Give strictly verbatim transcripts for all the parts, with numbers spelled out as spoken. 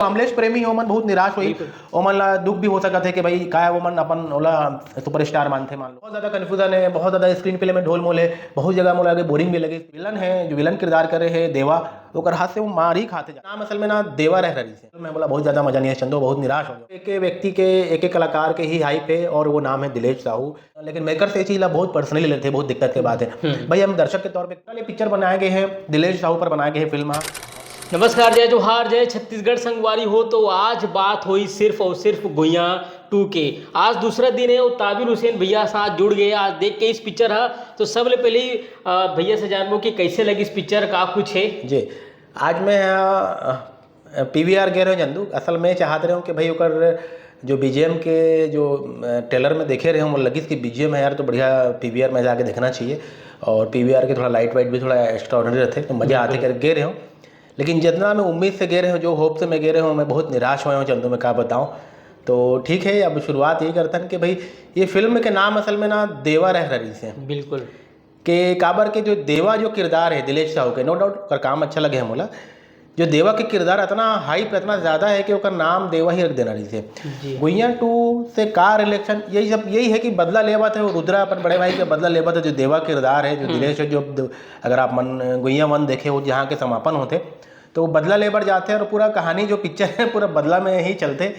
अमलेश प्रेमी ओमन बहुत निराश होही, ओमन ला दुख भी हो सकत हे कि भाई काय ओमन अपन ओला सुपरस्टार मानथे। मान लो बहुत ज्यादा कन्फ्यूजन हे, बहुत ज्यादा स्क्रीन प्ले में ढोल मोल हे, बहुत जगह मोला आगे बोरिंग भी लगे। विलन हे, जो विलन किरदार करे हे देवा, ओकर हाथ से वो मार ही खाथे। नाम असल में ना देवा रह रही से। मैं बोला बहुत ज्यादा मजा नहीं है चंदो, बहुत निराश हो गया। एक एक व्यक्ति के, एक एक कलाकार के ही हाइप है और वो नाम है दिलेश साहू। लेकिन मेकर्स ये चीज ला बहुत पर्सनली लेथे, बहुत दिक्कत के बात है। भाई हम दर्शक के तौर पे कल ये पिक्चर बनाए गए हैं, दिलेश साहू पर बनाए गए हैं फिल्म। हाँ। नमस्कार, जय जोहार, जय छत्तीसगढ़ संगवारी हो। तो आज बात होई सिर्फ और सिर्फ गुइया टू के। आज दूसरा दिन है और ताबिर हुसैन भैया साथ जुड़ गए। आज देख के इस पिक्चर हा तो सबले पहले ही, अ, भैया से जानबो कि कैसे लगी इस पिक्चर का कुछ है। जी, आज मैं पी वी आर गे रहे हूँ चंदू। असल में चाहत रहे हूँ कि भाई ओकर जो बीजीएम के जो ट्रेलर में देखे रहे हूँ, वो लगिस कि बीजीएम है यार, तो बढ़िया पी वी आर में जाके देखना चाहिए। और पी वी आर के थोड़ा लाइट वाइट भी थोड़ा एक्स्ट्रा ऑर्डिनरी रहते, तो मजा आते कर गे रहे हूँ। लेकिन जितना मैं उम्मीद से गे रहे हूँ, जो होप से मैं गे रहे हूँ, मैं बहुत निराश हुआ हूँ चंदू, मैं का बताऊँ। तो ठीक है, अब शुरुआत यही करता हूँ कि भाई ये फिल्म के नाम असल में ना देवा रह रही से। बिल्कुल। के काबर के जो देवा जो किरदार है दिलेश साहू के, नो डाउट ओकर काम अच्छा लगे है मोला। जो देवा के किरदार इतना हाइप, इतना ज्यादा है कि ओकर नाम देवा ही रख देना रहिसे। जी। गुइया टू से का रिलेशन, यही सब यही है कि बदला लेवत है वो रुद्रा अपन बड़े भाई के बदला लेवत है। जो देवा किरदार है जो दिलेश है, जो द- अगर आप मन गुइया वन देखे हो जहाँ के समापन होते, तो वो बदला ले बर जाते हैं और पूरा कहानी जो पिक्चर है पूरा बदला में ही चलते।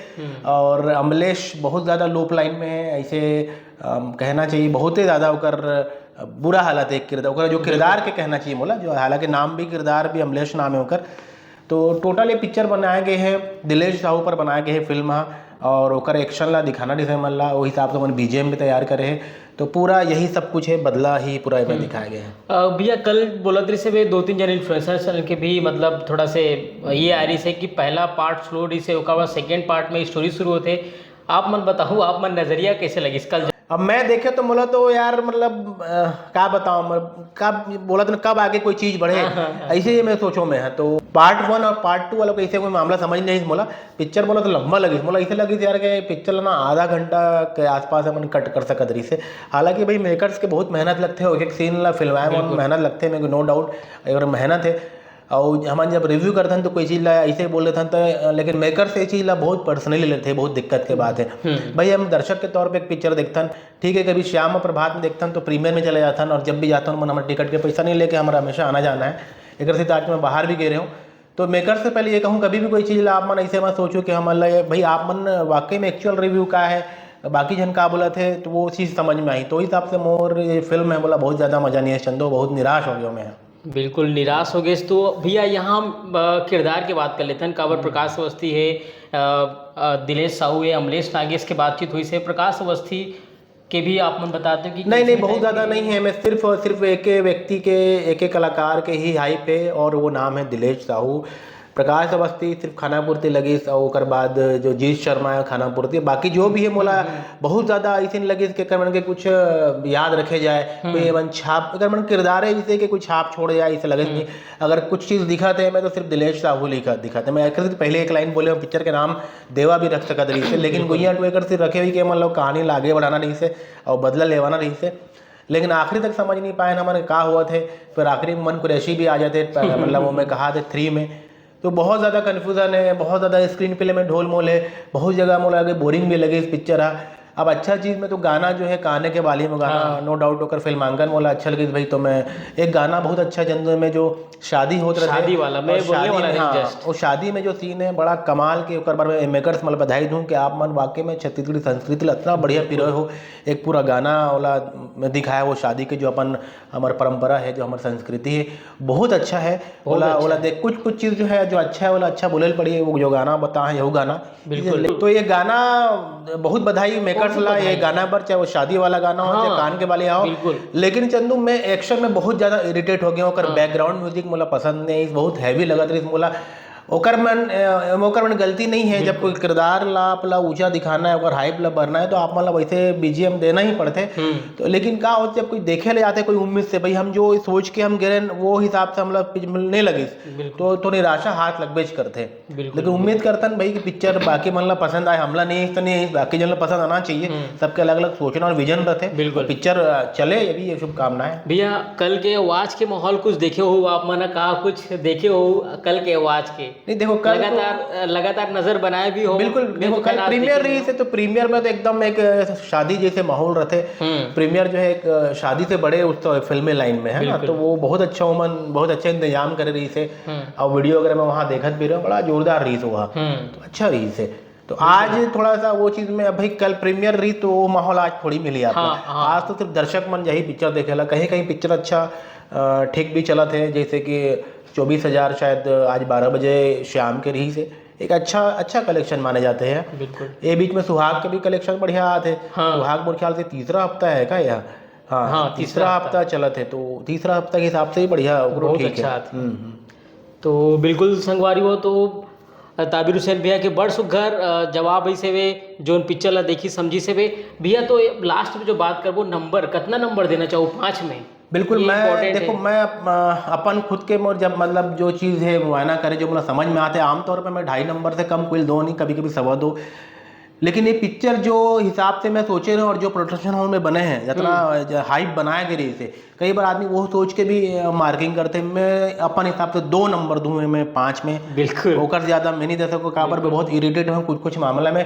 और अमलेश बहुत ज्यादा लो लाइन में है, ऐसे अम, कहना चाहिए बहुत ही ज्यादा ओकर बुरा हालत है किरदार, ओकर जो किरदार के कहना चाहिए मोला, जो हालांकि नाम भी किरदार भी अमलेश नाम है ओकर। तो टोटल ये पिक्चर बनाए गए हैं दिलेश साहू पर बनाए गए हैं फिल्म हा। और ओकर एक्शन ला दिखाना डिजाइन मन ला, वो हिसाब से मन बीजीएम भी तैयार करे हैं। तो पूरा यही सब कुछ है, बदला ही पूरा इसमें दिखाया गया है। अ, भैया कल बोलत रही से भी दो तीन जन इन्फ्लुएंसर्स के भी मतलब थोड़ा से ये आ रही से कि पहला पार्ट स्लो रही से, ओकर बाद सेकेंड पार्ट में स्टोरी शुरू होते। आप मन बताओ, आप मन नजरिया कैसे लगिस कल? अब मैं देखे तो मोला तो यार मतलब अ, का बताऊं मैं, का बोला तो कब आगे कोई चीज बढ़े, ऐसे ही मैं सोचो में है। तो पार्ट वन और पार्ट टू वाला कैसे कोई मामला समझ नहीं मोला। पिक्चर मोला तो लंबा लगिस, मोला ऐसे लगिस यार कि पिक्चर ना आधा घंटा के आसपास अपन कट कर सकत रही से। हालांकि भाई मेकर्स के बहुत मेहनत लगते हो, एक एक सीन ला फिल्माए में मेहनत लगते हैं, नो डाउट अगर मेहनत है। और हम जब रिव्यू करते हैं तो कोई चीज ला ऐसे बोल देते हैं तो, लेकिन मेकर्स ये चीज ला बहुत पर्सनली लेते हैं, बहुत दिक्कत के बात है। भाई हम दर्शक के तौर पे एक पिक्चर देखते हैं, ठीक है, कभी शाम और प्रभात में देखते हैं तो प्रीमियर में चले जाते हैं, और जब भी जाते हैं मन हमारे टिकट के पैसा नहीं लेके हमारा हमेशा आना जाना है। एक से आज मैं बाहर भी गे रहे हूँ। तो मेकर से पहले ये कहूँ, कभी भी कोई चीज ला आप मन ऐसे मत सोचो कि हम ला ये, भाई आप मन वाकई में एक्चुअल रिव्यू का है, बाकी जन का बोलत है तो वो चीज समझ में आई। तो इस हिसाब से मोर ये फिल्म है बोला बहुत ज्यादा मजा नहीं है चंदो, बहुत निराश हो गया मैं। बिल्कुल निराश हो गए। तो भैया यहाँ हम अ, किरदार की बात कर लेते हैं। काबर प्रकाश अवस्थी है, अ, अ, दिलेश साहू है, अमलेश नागेश के बातचीत हुई से, प्रकाश अवस्थी के भी आप मन बताते हो कि नहीं नहीं, कैसे बहुत type ज्यादा के नहीं है। मैं सिर्फ और सिर्फ एक एक व्यक्ति के, एक एक कलाकार के ही हाइप है और वो नाम है दिलेश साहू। प्रकाश अवस्थी सिर्फ खानापुर ते लगिस और ओकर बाद जो जीत शर्मा है खानापुर ते, बाकी जो भी है मोला बहुत ज्यादा ऐसे नहीं लगिस के करमन के कुछ याद रखे जाए, कोई एमन छाप करमन किरदार है इसे के कुछ छाप छोड़ जाए, इसे लगे नहीं। अगर कुछ चीज दिखाते हैं मैं तो सिर्फ दिलेश साहू लिखा दिखाते हैं। मैं आखिर से पहले एक लाइन बोले हूँ, पिक्चर के नाम देवा भी रख सकत रही से, लेकिन गुइया टू एकर सिर्फ रखे हुई के मतलब कहानी ला आगे बढ़ाना रही से और बदला लेवाना रही से। लेकिन आखिरी तक समझ नहीं पाए हमन का हुआ थे। फिर आखिरी में मन कुरैशी भी आ जाते प- मतलब वो मैं कहा थे थ्री में। तो बहुत ज्यादा कन्फ्यूजन है, बहुत ज्यादा स्क्रीन प्ले में ढोल मोल है, बहुत जगह मोला लगे बोरिंग भी लगे इस पिक्चर हा। अब अच्छा चीज में तो गाना जो है काने के बाली में गाना, नो डाउट ओकर फिल्मांकन मोला अच्छा लगे भाई। तो मैं एक गाना बहुत अच्छा चंदू में जो शादी होत रहे शादी वाला, मैं और बोलने शादी वाला में, नहीं, हाँ, just। और शादी में जो सीन है बड़ा कमाल के, ओकर बारे में मेकर्स मतलब बधाई दूं कि आप मन वाकई में छत्तीसगढ़ी संस्कृति ला इतना बढ़िया पिरोए हो। एक पूरा गाना वाला में दिखाया वो शादी के जो अपन हमार परंपरा है, जो हमार संस्कृति है, बहुत अच्छा है। बहुत ओला अच्छा ओला है। देख कुछ कुछ चीज जो है जो अच्छा है ओला अच्छा बोले ल पड़ी है, वो जो गाना बता है यहू गाना। बिल्कुल। तो ये गाना बहुत बधाई मेकर्स बहुत ला ये बधाई। गाना पर, चाहे वो शादी वाला गाना हो चाहे हाँ, कान के बाली आओ। बिल्कुल। लेकिन चंदू मैं एक्शन में बहुत ज्यादा इरिटेट हो गया हूँ, ओकर हाँ। बैकग्राउंड म्यूजिक मोला पसंद नहीं, बहुत हैवी लगत रही मोला। ओकर मन अ, ओकर मन गलती नहीं है, जब कोई किरदार ला आप ला ऊंचा दिखाना है, ओकर हाइप ला बढ़ना है तो आप मन ला वैसे बीजीएम देना ही पड़ते। तो लेकिन का होता जब कोई देखे ले जाते कोई उम्मीद से, भाई हम जो सोच के हम गे रहे हैं, वो हिसाब से हमला पिच- नहीं लगिस, बिल्कुल। तो तो निराशा हाथ लगबेच करते। बिल्कुल। लेकिन उम्मीद करतन भाई कि पिक्चर बाकी मन ला पसंद आए, हमला नहीं तो नहीं, बाकी जन ला पसंद आना चाहिए। सबके अलग अलग सोचना और विजन रहते। बिल्कुल। पिक्चर अ, चले, ये भी ये शुभकामनाएं। भैया कल के आवाज के माहौल कुछ देखे हो आप मन का, कुछ देखे हो कल के आवाज के? नहीं, देखो, कल तो लगातार, लगातार नजर बनाए भी हो। बिल्कुल, देखो, कल प्रीमियर रही से, तो प्रीमियर में तो एकदम एक शादी जैसे माहौल रहते। हम्म। प्रीमियर जो है एक शादी से बड़े उत्सव है फिल्मी लाइन में, है ना? बिल्कुल। तो वो बहुत अच्छा ओमन, बहुत अच्छा इंतजाम करे रही से। हम्म। और वीडियो वगैरह में वहाँ देखत भी रहे, बड़ा जोरदार रही से वहाँ। हम्म। तो अच्छा रही से। तो बिल्कुल। आज थोड़ा सा वो चीज़ में, अब भाई कल प्रीमियर रही तो वो माहौल आज थोड़ी मिली आपको। हाँ, हाँ। आज तो सिर्फ दर्शक मन यही पिक्चर देखेला। कहीं कहीं पिक्चर अच्छा, अ, ठीक भी चलत है, जैसे कि चौबीस हज़ार शायद आज बारह बजे शाम के रही से एक अच्छा, अच्छा कलेक्शन माने जाते हैं। बिल्कुल। ये बीच में सुहाग के भी कलेक्शन बढ़िया आते हैं। हाँ। सुहाग मोर ख्याल से तीसरा हफ्ता है का यह? हाँ, हाँ, तीसरा तीसरा हफ्ता। हफ्ता चलत है, तो तीसरा हफ्ता के हिसाब से ही बढ़िया, ओकरो बहुत ठीक अच्छा है। आता है। हम्म, हम्म। तो बिल्कुल संगवारी हो, तो ताबिर हुसैन भैया के बड़ सुग्घर, अ, जवाब ऐसे वे, जोन पिक्चर ला देखी समझी से वे। भैया, तो लास्ट में जो बात करबो, नंबर, कितना नंबर देना चाहो पाँच में? बिल्कुल, ये मैं, important देखो, है। मैं अप-, अ, अपन खुद के मोर जब, मतलब, जो चीज़ है मुआयना करे, जो मोला समझ में आते, आमतौर पे मैं ढाई नंबर से कम कोई दो नहीं, कभी-कभी सवा दो। लेकिन ये पिक्चर जो हिसाब से मैं सोचे रहे और जो प्रोडक्शन हाउस में बने हैं, जितना हम्म। ज-, हाइप बनाया गया इसे, कई बार आदमी वो सोच के भी, अ, मार्किंग करते हैं। मैं अपन हिसाब से दो नंबर दूँ मैं पाँच में। बिल्कुल। ओकर ज़्यादा मैं नहीं दे सकूँ, काबर मैं बिल्कुल। बहुत इरिटेट हूँ कुछ, कुछ मामला में।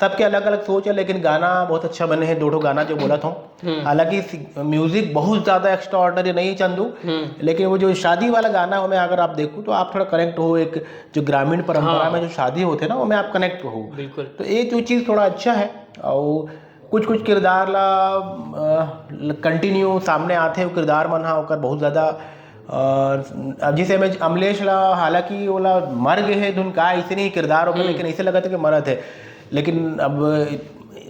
सबके अलग-अलग सोच है, लेकिन गाना बहुत अच्छा बने हैं, दो ठो गाना जो बोला था। हम्म। हालांकि सी-, म्यूजिक बहुत ज़्यादा एक्स्ट्राऑर्डिनरी नहीं है चंदू, हम्म। लेकिन वो जो शादी वाला गाना है, मैं अगर आप देखो तो आप थोड़ा कनेक्ट हो, एक जो ग्रामीण परंपरा हाँ। में जो शादी होते हैं ना, वो में आप कनेक्ट हो। बिल्कुल। तो ये जो चीज़ थोड़ा अच्छा है। और कुछ कुछ किरदार ला, अ, ल-, कंटिन्यू सामने आथे, वो किरदार मन हा ओकर बहुत ज़्यादा, अ, अब जैसे में अमलेश ला, हालांकि ओला मर गए है धुन का, ऐसे नहीं किरदार ओकर, हम्म। लेकिन ऐसे लगत है कि मरत है। लेकिन अब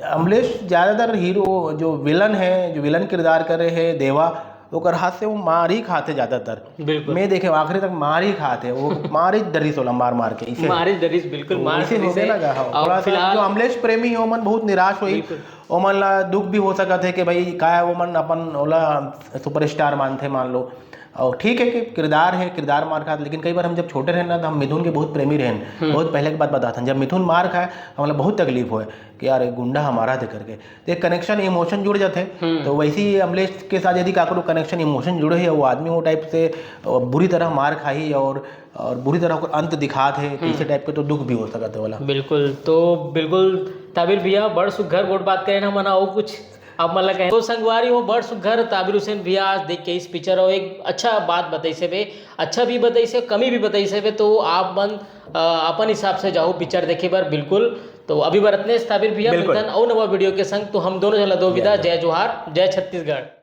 अमलेश ज़्यादातर हीरो, जो विलन है, जो विलन किरदार करे है देवा, ओकर हाथ से वो मार ही खाते ज़्यादातर। बिल्कुल। मैं देखे आखिरी तक मार ही खाते, वो मार ही डरिस ओला मार मार के, इसे। मार ही डरिस, बिल्कुल, तो मार इसे डरिस हो गया है। ना गा, हाँ। और थोड़ा सा फिलहाल जो अमलेश प्रेमी है, ओमन बहुत निराश होई। बिल्कुल। ओमन ला दुख भी हो सकत है कि भाई, का है, ओमन अपन ओला सुपरस्टार मानथे, मान लो। और ठीक है कि किरदार है, किरदार मार खात, लेकिन कई बार हम जब छोटे रहन ना, तो हम मिथुन के बहुत प्रेमी रहन। हम्म। बहुत पहले की बात बताथन, जब मिथुन मार खाए, हमला बहुत तकलीफ होए कि यार, एक गुंडा हमारा थे करके। तो एक कनेक्शन, इमोशन जुड़ जाते। हम्म। तो वैसे ही अमलेश के साथ यदि काकरो कनेक्शन, इमोशन जुड़े है, वो आदमी वो टाइप से, अ, बुरी तरह मार खाई और, और बुरी तरह ओकर अंत दिखात है, तो इसे हम्म। टाइप के तो दुख भी हो सकत है वाला। बिल्कुल, तो बिल्कुल ताबिर भैया, बड़ सुग्घर गोठ बात करेन हमन, अउ कुछ आप मन ला कहे। तो संगवारी हो, बड़ सुग्घर ताबिर हुसैन भैया आज देख के इस पिक्चर, और एक अच्छा बात बताइस हे बे, अच्छा भी बताइस हे, कमी भी बताइस हे बे, तो आप मन, अ, अपन हिसाब से जाओ पिक्चर देखे बर, बिल्कुल। तो अभी बर अतने ताबिर भैया, बिल्कुल। मिलतन अउ नवा वीडियो के संग, तो हम दोनों झन ला दो विदा, जय जोहार। जय जोहार, जय छत्तीसगढ़।